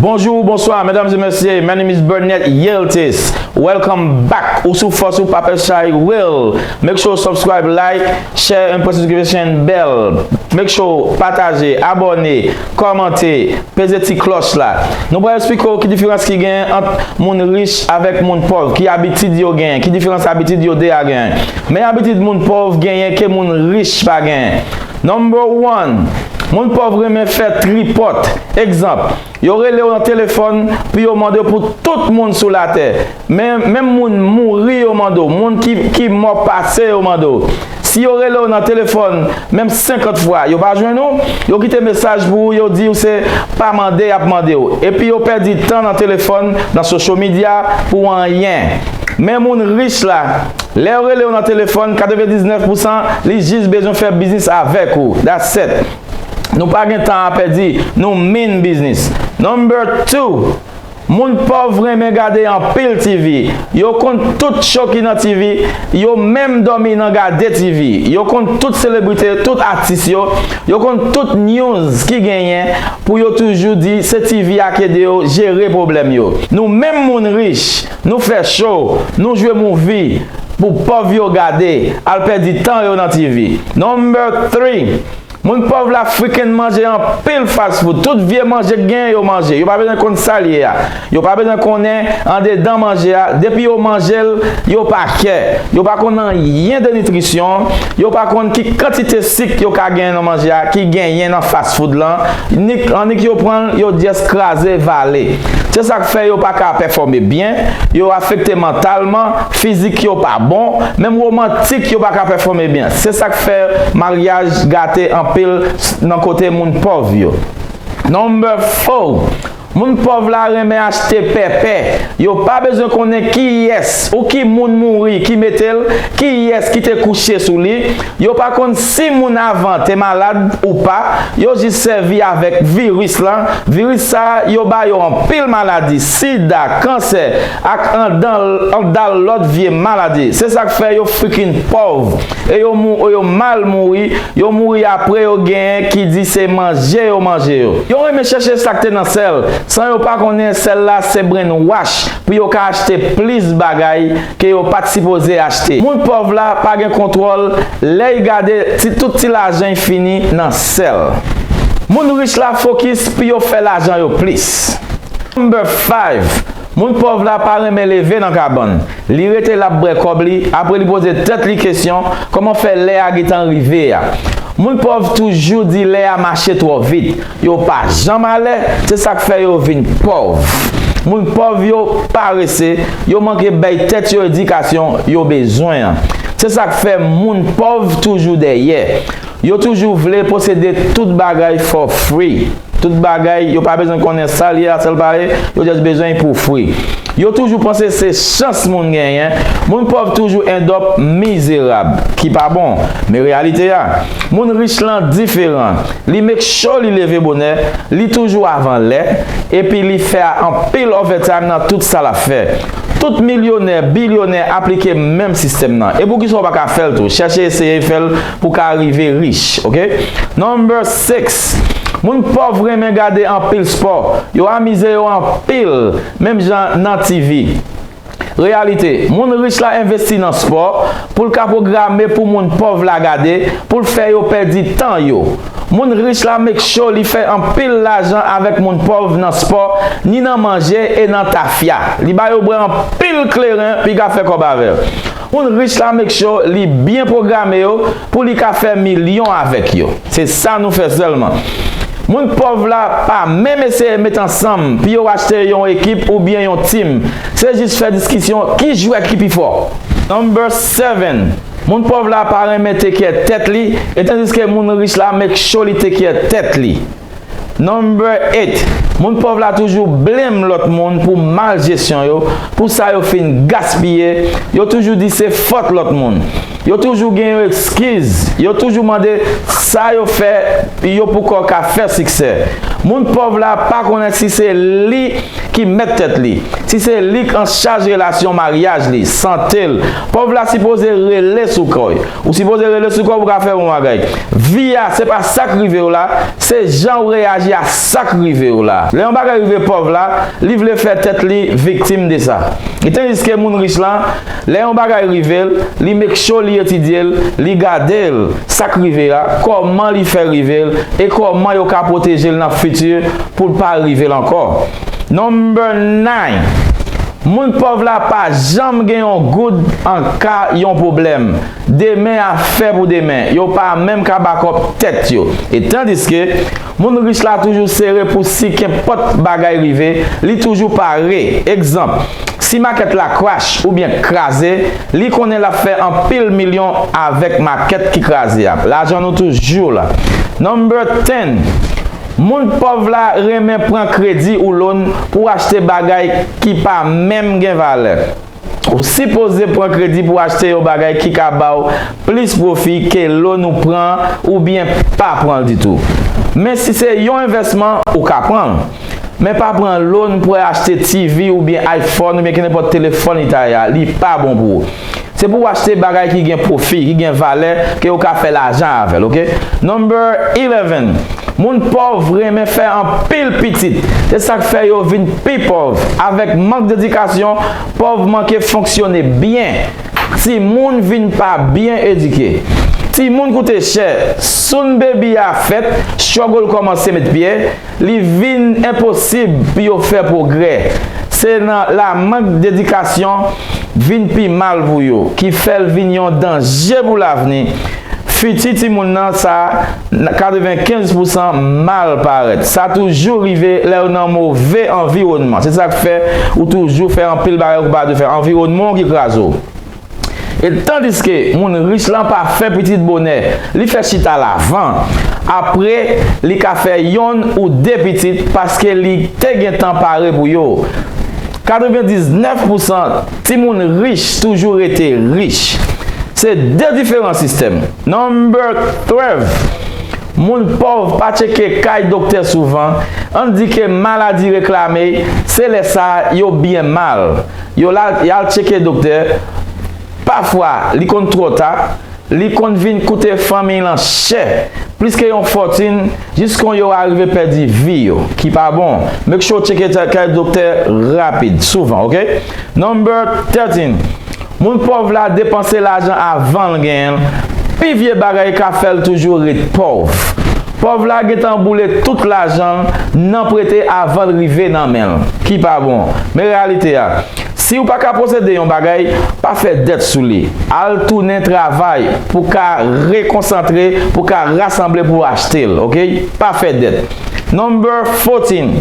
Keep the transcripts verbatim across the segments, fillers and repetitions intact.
Bonjou, bonswa, medam e mesye. My name is Bernett Yiltis. Welcome back. Ou sou Fòs ou Papa Shy Will. Make sure subscribe, like, share and press notification bell. Make sure pataje, abòne, kòmante, peze ti klòch la. Nou pral eksplike w ki diferans ki gen ant moun rich avèk moun pòv, ki abitid yo genyen, ki diferans abitid yo de a genyen. Men abitid moun pòv genyen ke moun rich pa genyen. Number one, moun pòv renmen fè tripòt. Egzanp, yo rele w nan telefòn pou yo mande w pou tout moun sou latè. Men, menm moun mouri yo mande w, moun ki, ki mò pase yo mande w. Si yo rele w nan telefòn, menm senkant fwa, yo pa jwenn ou, yo kite mesaj pou ou, yo di w se pa mande y ap mande w. Epi yo pèdi tan nan telefòn, nan social media, pou anyen. Men moun rich la, lè yo rele w nan telefòn, katrevendiznèf pousan, li jis bezwen fè biznis avèk ou. That's it. Nou pa gen tan a pèdi, nou mean business. Number two, moun pòv renmen gade anpil T V. Yo konn tout show ki nan T V, yo menm dòmi nan gade T V. Yo konn tout selebrite, tout atis yo, yo konn tout news ki genyen pou yo toujou di se T V a k ede yo jere pwoblèm yo. Nou menm moun rich, nou fè show, nou jwe movie pou pòv yo gade, al pèdi tan yo nan T V. Number three, moun pòv la freaking manje anpil fast food. Tout vye manje k genyen yo manje. Yo pa bezwen konn sa l ye a. Yo pa bezwen konnen andedan manje a. Depi yo manje l, yo pa kè. Yo pa konn anyen de nitrisyon. Yo pa konn ki kantite sik yo ka genyen nan manje a, ki genyen nan fast food lan. Nik, annik yo pran l, yo just kraze vale. Se sa k fè yo pa ka pèfòme byen, yo afekte mantalman, fizik yo pa bon, menm womantik yo pa ka pèfòme byen. Se sa k fè maryaj gate anpil nan kote moun pòv yo. Number four, moun pòv la renmen achte pèpè. Yo pa bezwen konnen kiyès ou ki moun mouri ki mete l, kiyès ki te kouche sou li. Yo pa konn si moun avan te malad ou pa, yo jis sèvi avèk viris lan. Viris sa a, yo ba yo anpil maladi, sida, kansè, ak andan, andan lòt vye maladi. Se sa k fè yo freaking pòv. E yo mou-, yo mal mouri, yo mouri apre yo genyen ki di se manje yo manje yo. Yo renmen chèche sa k te nan sèl, san yo pa konnen sèl la se brainwash pou yo ka achte plis bagay ke yo pa t sipoze achte. Moun pòv la pa gen kontwòl lè y gade ti, tout ti lajan y fini nan sèl. Moun rich la fokis pou yo fè lajan yo plis. Number five, moun pòv la pa renmen leve nan kabann. Li rete l ap bwè kòb li, apre li poze tèt li kesyon, kòman fè lè a gentan rive a? Moun pòv toujou di lè a mache twò vit. Yo pa janm alè, se sa k fè yo vin pòv. Moun pòv yo parese, yo manke bay tèt yo edikasyon yo bezwen an. Se sa k fè moun pòv toujou dèyè. Yo toujou vle posede tout bagay for free. Tout bagay, yo pa bezwen konnen sa l ye a, sa l pa ye, yo just bezwen pou free. Yo toujou panse se chans moun genyen. Moun pòv toujou end up mizerab, ki pa bon. Men reyalite a, moun rich lan diferan. Li make sure li leve bonè, li toujou avan lè, epi li fè anpil overtime nan tout sa l ap fè. Tout milyonè, bilyonè aplike menm sistèm nan. E poukisa w pa ka fè l tou? Chèche eseye fè l pou w ka rive rich, oke? Number six. Moun pòv renmen gade anpil spò. Yo amize yo anpil, menm jan nan T V. Reyalite, moun rich la envesti nan spò pou l ka pwograme pou moun pòv la gade, pou l fè yo pèdi tan yo. Moun rich la make sure li fè anpil lajan avèk moun pòv nan spò, ni nan manje e nan tafya. Li ba yo bwè anpil kleren pou li ka fè kòb avè l. Moun rich la make sure li byen pwograme yo pou li ka fè milyon avèk yo. Se sa nou fè sèlman. Moun pòv la pa menm eseye met ansanm pou yo achte yon ekip oubyen yon tim. Se jis fè diskisyon ki jwèt ki pi fò. Number seven. Moun pòv la pa renmen take care tèt li, e tandiske moun rich la make sure li take care tèt li. Number eight. Moun pòv la toujou blame lòt moun pou mal jesyon yo, pou sa yo fin gaspiye. Yo toujou di se fòt lòt moun. Yo toujou gen yon ekskiz. Yo toujou mande sa yo fè yo poko ka fè siksè. Moun pòv la pa konnen si se li ki mèt tèt li. Si se li k an chaj relasyon maryaj li, sante l, pòv la sipoze rele sou kò l. Ou sipoze rele sou kò w pou w ka fè bon bagay. Vi a, se pa sa k rive w la, se jan w reyaji a sa k rive w la. Lè yon bagay rive pòv la, li vle fè tèt li viktim de sa. E tandiske moun rich lan, lè yon bagay rive l, li make sure li etidye l, li gade l, sa k rive a, kòman li fè rive l, e kòman yo ka pwoteje l nan fiti pou l pa rive l ankò. Number nine. Moun pòv la pa janm gen yon goud an ka yon pwoblèm. Demen a fè pou demen. Yo pa menm ka bakòp tèt yo. E tandiske, moun rich la toujou sere pou si kenpòt bagay rive, li toujou pare. Egzanp, si makèt la crash oubyen kraze, li konnen l ap fè anpil milyon avèk makèt ki kraze a. Lajan nou toujou la. Number ten. Moun pòv la renmen pran kredi ou loan pou achte bagay ki pa menm gen valè. Ou sipoze pran kredi pou achte yon bagay ki ka ba w plis pwofi ke loan ou pran oubyen pa pran l ditou. Men si se yon envèsman, ou ka pran l. Men pa pran loan pou achte T V oubyen iPhone oubyen kenenpòt telefòn li ta ye a, li pa bon pou ou. Se pou w achte bagay ki gen pwofi, ki gen valè, ke w ka fè lajan avè l, oke? Number eleven. Moun pòv renmen fè anpil pitit. Se sa k fè yo vin pi pòv. Avèk mank dedikasyon, pòv manke fonksyone byen. Timoun vin pa byen edike. Timoun koute chè. Soon baby a fèt, struggle kòmanse met pye. Li vin enposib pou yo fè pwogrè. Se nan la mank dedikasyon vin pi mal pou yo, ki fè l vin yon danje pou lavni. Fiti timoun nan sa, katrevenkenz pousan mal parèt. Sa toujou rive lè yo nan move anviwònman. Se sa k fè ou toujou fè anpil bagay ou pa dwe fè. Anviwònman w ki kraze w. E tandiske moun rich lan pa fè pitit bonè, li fè chita lavan. Apre, li ka fè yonn ou de pitit paske li te gentan pare pou yo. Katrevendiznèf pousan timoun rich toujou rete rich. Se de diferan sistèm. Number twelve. Moun pòv pa tcheke kay doktè souvan. Ann di ke maladi reklame, se lè sa yo byen mal. Yo la, y al tcheke doktè. Pafwa, li konn twò ta. Li konn vin koute fanmi lan chè. Plis ke yon fòtin, jis kon yo arive pèdi vi yo, ki pa bon. Make sure w tcheke kay doktè rapid, souvan, oke? Number thirteen. Moun pòv la depanse lajan avan l genyen l. Pi vye bagay ka fè l toujou ret pòv. Pòv la gentan boule tout lajan l nan prete avan l rive nan men l, ki pa bon. Men reyalite a, si w pa ka posede yon bagay, pa fè dèt sou li. Al tounen travay pou ka rekonsantre, pou ka rasanble pou achte l, oke? Pa fè dèt. Number fourteen.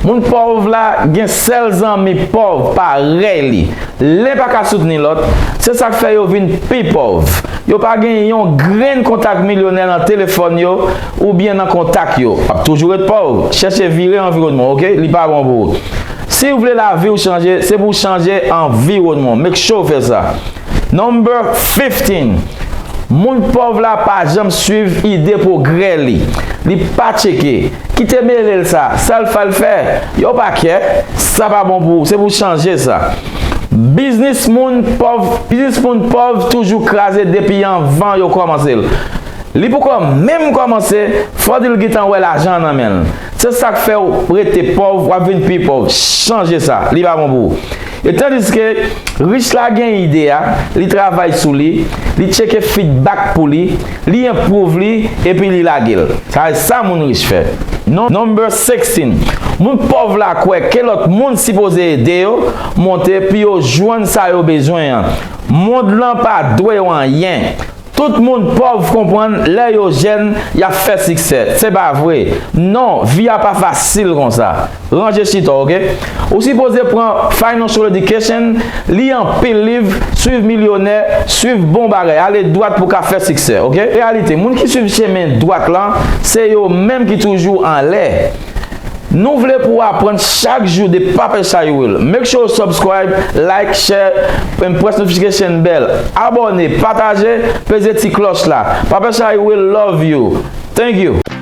Moun pòv la gen sèl zanmi pòv parèy li. Len pa ka soutni lòt, se sa k fè yo vin pi pòv. Yo pa gen yon grenn kontak milyonè nan telefòn yo oubyen nan kontak yo. W ap toujou ret pòv. Chèche vire anviwònman w, oke? Li pa bon pou ou. Si w vle lavi w chanje, se pou w chanje anviwònman w. Make sure w fè sa. Number fifteen. Moun pòv la pa janm swiv ide pwogrè li. Li pa tcheke. Kite mele l sa. Sa l fè, l fè. Yo pa kè. Sa pa bon pou ou. Se pou w chanje sa. Biznis moun pòv, biznis moun pòv toujou kraze depi anvan yo kòmanse l. Li poko menm kòmanse, fò di l gentan wè lajan an nan men l. Se sa k fè w rete pòv, w ap vin pi pòv. Chanje sa, li pa bon pou ou. E tandiske rich la gen ide a, li travay sou li, li tcheke feedback pou li, li improve li, epi li lage l. Sa se sa moun rich fè. Non, number sixteen. Moun pòv la kwè ke lòt moun sipoze ede yo monte pou yo jwenn sa yo bezwen an. Mond lan pa dwe yo anyen. Tout moun pòv konprann lè yo jèn, y ap fè siksè. Se pa vre. Non, vi a pa fasil konsa. Ranje chita w, oke? Ou sipoze pran financial education, li anpil liv, swiv milyonè, swiv bon bagay, ale dwat pou w ka fè siksè, oke? Reyalite, moun ki swiv chemen dwat lan, se yo menm ki toujou anlè. Nou vle pou w aprann chak jou de Papa Shy Will. Make sure w subscribe, like, share, and press notification bell. Abòne, pataje, peze ti klòch la. Papa Shy Will love you. Thank you.